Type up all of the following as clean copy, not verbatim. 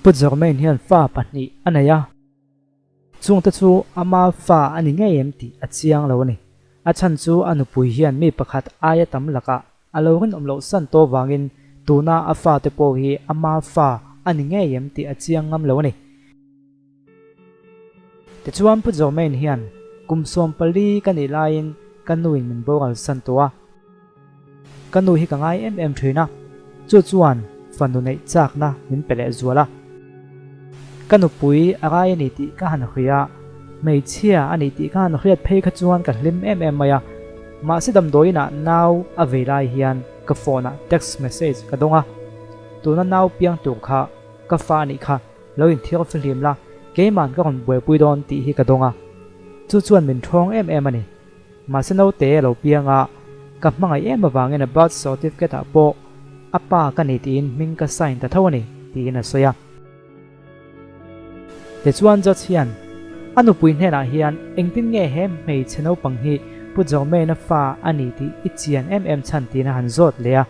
Pu Jermaine hian fa pahnih a nei a, chungte chu ama fa a ni ngei em tih a chiang lo a ni. A chhan chu a nupui hian mi pakhat aia tam lakah a lo rinawm loh san tawh vangin tuna a fate pawh hi ama fa a ni ngei em tih a chiang ngam lo a ni. Tichuan Pu Jermaine hian kum 14 ka nih laiin ka nuin min boral san tawh a. Ka nu hi ka ngai em em thin a, chu chuan fanu neih chakna min pe leh zual a. Ka nupui a rai a ni tih ka han hria a, hmeichhia a ni tih ka han hriat phei kha chuan ka hlim em em mai a. Mahse damdawiinah nau a vei lai hian ka phone ah text message ka dawng a, tuna nau piang tur kha ka fa a nih kha lo inthiar fihlim la, keiman ka rawn buaipui dawn tih hi ka dawng a. Chu chuan min thawng em em a ni. Mahse naute a lo piang a, ka hmangaih em avangin a birth certificate ah pawh a pa ka ni tiin hming ka sign ta tho a ni, tiin a sawi a. Tichuan judge hian a nupui hnenah hian engtin nge he hmeichhe naupang hi Pu Jermaine-a fa a ni tih i chian em em chhan tiin a han zawt leh a.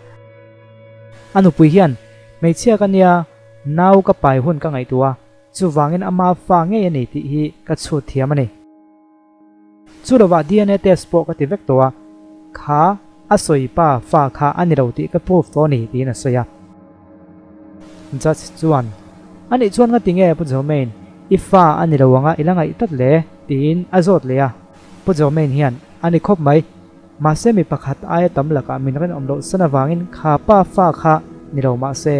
A nupui hian, Hmeichhia ka nia, nau ka pai hun ka ngaihtuah a, chuvangin ama fa ngei a ni tih hi ka chhut thiam a ni. Chu lovah DNA test pawh ka ti vek tawh a, kha a sawi pa fa kha a ni lo tih ka proof tawh a ni tiin a sawi a. Judge chuan, A nih chuan nga tinge Pu Jermaine, i fa a ni lo anga i la ngaih tlat le? tiin a zawt leh a. Pu Jermaine hian, A ni khawp mai, mahse mi pakhat aia tam lakah min rinawm loh san avangin kha pa fa kha ni lo mahse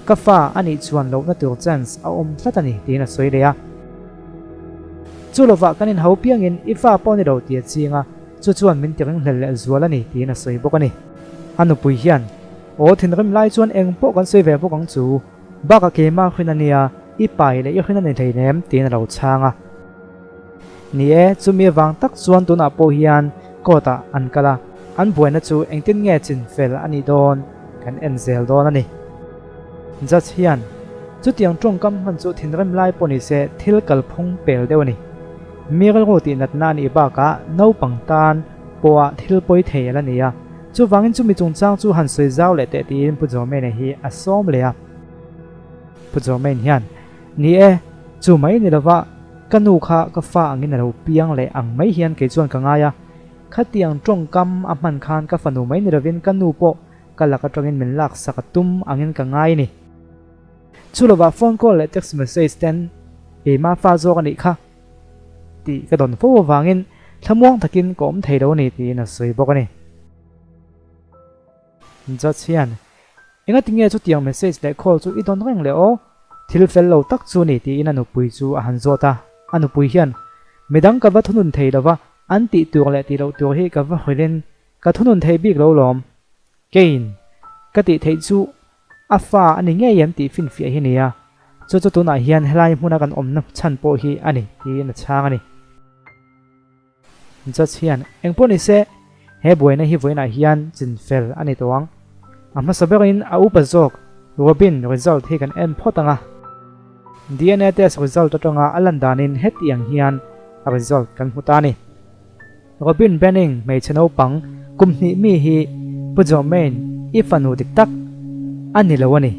ka fa a nih chuan lohna tur chance a awm tlat a ni tiin a sawi leh a. Chu lovah kan inhau piangin i fa pawh ni lo tih a ching a, chu chuan min ti ringhlel leh zual a ni tiin a sawi bawk a ni. A nupui hian, Aw thinrim lai chuan eng pawh kan sawi ve bawk ang chu, bakah keimah hrin a nia, i pai leh i hrin a ni hleinem tiin a lo chhang a. Ni e, chumi avang tak chuan tunah pawh hian court ah an kal a, an buaina chu engtin nge chin fel a nih dawn kan en zel dawn a ni. Judge hian chutiang tawngkam hman chu thinrim lai pawh nise thil kalphung pel deuh a ni. Mi rilru tih natna a nih bakah naupang tan pawha thil pawi thei a la ni a, chuvangin chumi chungchang chu han sawi zau leh teh tiin Pu Jermaine hi a sawm leh a. Pu Jermaine hian, Ni e, chu mai ni lova ka nu kha ka fa angin a lo piang leh ang mai hian kei chuan ka ngai a, khatiang tawngkam a hman khan ka fanu mai ni lovin ka nu pawh Ka lak atangin min laksak a tum angin ka ngai ni. Chu lovah phone call leh text message ten keimah fa zawk a nih kha tih ka dawn fo avangin thlamuang takin ka awm thei lo a ni tiin a sawi bawk a ni. Judge hian, Engati nge chutiang message leh call chu i dawn reng le aw? Thil fel lo tak chu ni tiin a nupui chu a han zawt a. A nupui hian, Midang ka va thunun thei lova, an tih tur leh tih loh tur hi ka va hrilhin Ka thunun thei bik lo lawm. Keiin ka tih theih chu a fa a ni ngei em tih finfiah hi nia. Chu chu tunah hian helai hmuna kan awmna chhan pawh hi a ni tiin a chhang a ni. Judge hian engpawh ni se he buaina hi vawiinah hian chinfel a ni tawh ang. A hmasa berin a upa zawk Robin result hi kan en phawt ang a. DNA test result atanga a lan danin hetiang hian a result kan hmu ta a ni. Robin Benning hmeichhe naupang kum hnih mi hi Pu Jermaine i fanu dik tak a ni lo a ni.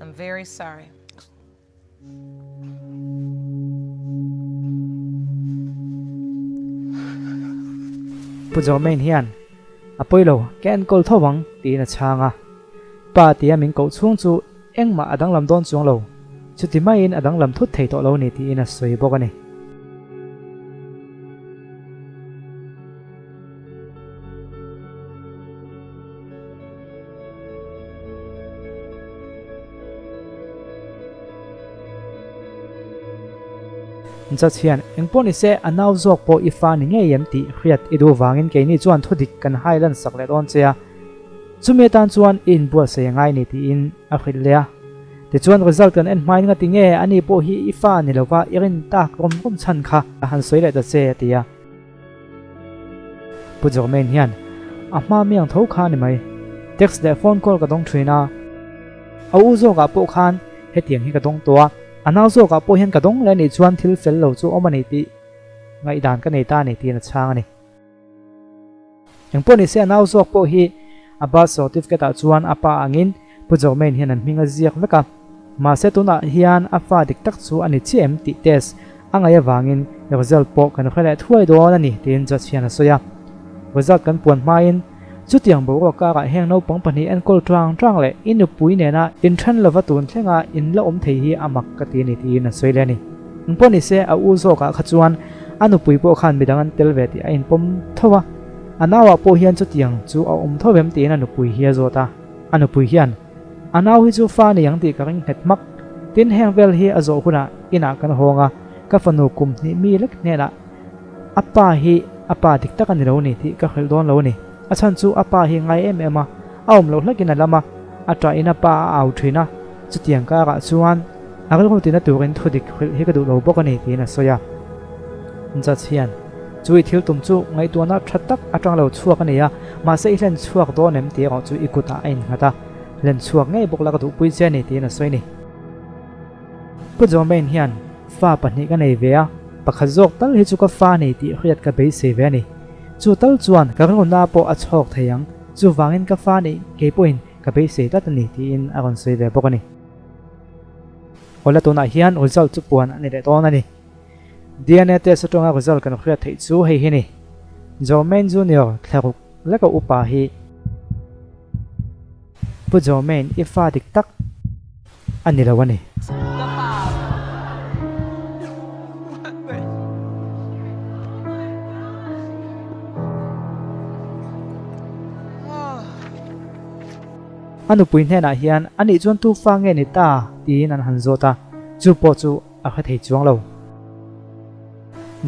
I'm very sorry. Pu Jermaine hian a pawi lo, ka enkawl tho ang tiin a chhang a. Pa tia min koh chhung chu Engmah a danglam dawn chuang lo, chuti maiin a danglam thut thei tawh lo ni tiin a sawi bawk a ni. Judge hian, Engpawh ni se, a nau zawk pawh i fa ni ngei em tih hriat i duh vangin keini chuan thudik kan hai lansak leh dawn che a. Chumi atan chuan i inbuatsaih a ngai ni tiin a hrilh leh a. Tichuan result kan en hmain ngati nge ani pawh hi i fa ni lova i rin tak rawm rawm chhan kha a han sawi leh ta che a ti a. Pu Jermaine hian a hma mi ang tho kha a ni mai. Text leh phone call ka dawng thin a. A u zawkah pawh khan hetiang hi ka dawng tawh a, a nau zawkah pawh hian ka dawng leh anih chuan thil fel lo chu awm a ni tih ngaihdan ka nei ta a ni tiin a chhang a ni. Engpawh nise a nau zawk pawh hi a birth certificate ah chuan a pa angin Pu Jermaine hian an hming a ziak vek a. Mahse tunah hian a fa dik tak chu a ni chiah em tih test a ngaih avangin result pawh kan hre leh thuai dawn a ni tiin judge hian a sawi a. Result kan puan hmain chutiang boruak karah heng naupang pahnih enkawl tang tang leh i nupui nena inthen lova tun thlenga in la awm thei hi a mak ka ti a ni tiin a sawi leh a ni. Engpawh nise a u zawkah kha chuan a nupui pawh khan midang an tel ve tih a inpawm tho a, a nauah pawh hian chutiang chu a awm tho em tiin a nupui hi a zawt a. A nupui hian, A nau hi chu fa nei ang tih ka ring nghet hmak. Tin, heng vel hi a zawh hunah inah kan hawng a, ka fanu kum hnih mi lek hnenah a pa hi a pa dik tak a ni lo ni tih ka hrilh dawn lo a ni. A chhan chu a pa hi ngai em em a, a awm loh hlakin a lam a, a ṭahin a pa a au ṭhin a, chutiang karah chuan a rilru tina turin thu dik hrilh hi ka duh lo bawk a ni tiin a sawi a. Judge hian, Chu i thil tum chu ngaihtuahna ṭha tak aṭang lo chhuak a ni a, mahse i hlen chhuak dawn em tih erawh chu i kutah a innghat a, hlen chhuak ngei bawk la ka duhpui che a ni tiin a sawi a ni. Pu Jermaine hian fa pahnih ka nei ve a, pakhat zawk tal hi chu ka fa nei tih hriat ka beisei ve a ni. Chu tal chuan ka rilruna pawh a chhawk thei ang, chuvangin ka fa nih kei pawhin ka beisei tlat a ni tiin a rawn sawi ve bawk a ni. Awle tunah hian result chu puan a ni leh dawn a ni. DNA test atanga result kan hriat theih chu hei hi ni. Jermaine Junior thlaruk leka upa hi Pu Jermaine i fa dik tak a ni lo a ni. A nupui hnenah hian a nih chuan tu fa nge ni ta tiin an han zawt a, chu pawh chu a hre thei chuang lo.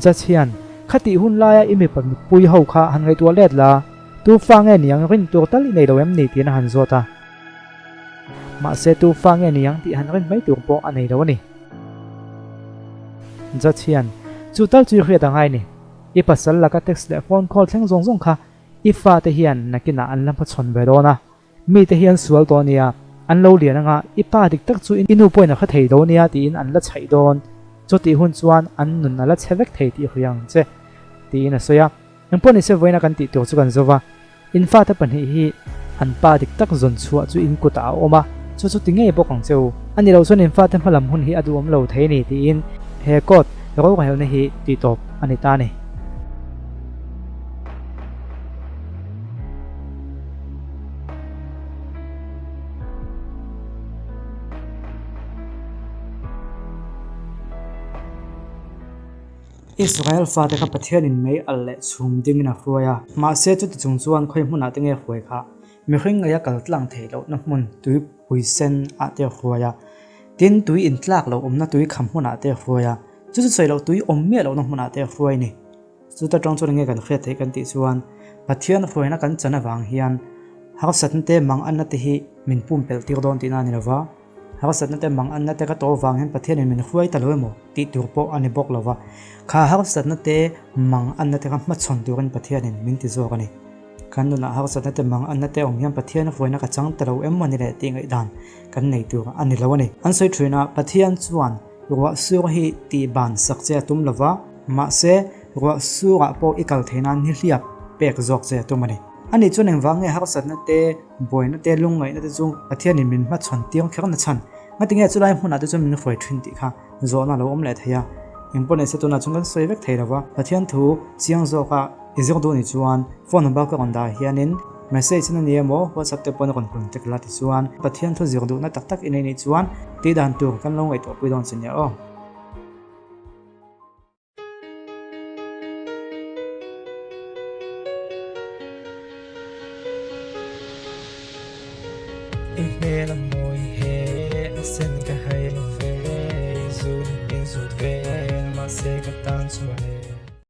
Judge hian, Khatih hun laia i mipa mipui ho kha han ngaihtuah let la, tu fa nge niang rin tur tal i nei lo em ni tiin a han zawt a. Mahse tu fa nge niang tih han rin mai tur pawh a nei lo a ni. Judge hian, Chu tal chu i hriat a ngai ni. I pasal laka text leh phone call thleng zawng zawng kha i fate hian nakinah an la hmachhawn ve dawn a. Mite hi an sual tawh ania, an lo lian anga i pa dik tak chu i nu pawhin a hre thei lo nia tiin an la chhaih dawn. Chutih hun chuan an nun a la chhe vek thei tih hria ang che, tiin a sawi a. Engpawh nise vawiina kan tih tur chu kan zo va, in fate pahnih hi an pa dik tak zawn chhuah chu in kutah a awm a, chu chu ti ngei bawk ang che u. A ni lo chuan in fate hmalam hun hi a duhawm lo thei a ni tiin he court rorelna hi tihtawp a ni ta a ni. Israel fate kha Pathianin mei alh leh chhum dingin a hruai a. Mahse, chuti chung chuan khawi hmunah te nge hruai kha? Mihring ngaia kal tlang theih lohna hmun tuipui sen ah te a hruai a. Tin, tui intlak loh awmna tui kham hmunah te a hruai a. Chu chu sawi loh tui awm miah lohna hmunah te a hruai a ni. Chuta tang chuan enge kan hriat theih kan tih chuan Pathian hruaina kan chan avang hian harsatna te mang anna te hi min pumpelh tir dawn tihna a ni lova, harsatna te mang anna te ka tawh avang hian Pathianin min hruai ta lo emaw tih tur pawh a ni bawk lova, kha harsatna te mang anna te kha hmachhawn turin Pathianin min ti zawk a ni. Kan nunah harsatna te mang anna te awm hian Pathian hruaina ka chang ta lo em maw ni le tih ngaihdan kan nei tur a ni lo a ni. An sawi thin a, Pathian chuan Ruah sur hi tih ban sak che a tum lova, mahse ruah surah pawh i kal theih nan nihliap pek zawk che a tum a ni. Ani chuan engvang nge harsatna te, buaina te, lungngaihna te chu Pathianin min hmachhawn tir kher na chhan? Ngatinge chulai hmunah te chuan min hruai thin tih kha zawhna a lo awm leh thei a. Engpawh nise tunah chuan kan sawi vek thei lova, Pathian thu chiang zawka i zir duh ni chuan phone number ka rawn dah hianin Message na ni emaw WhatsApp te pawn a rawn contact la tichuan Pathian thu zir duhna tak tak i nei nih chuan tih dan tur kan lo ngaihtuah pui dawn che nia aw. I hmel a mawi he a sen ka hai lo ve, i zun in zut vel mahse ka tan chuan e.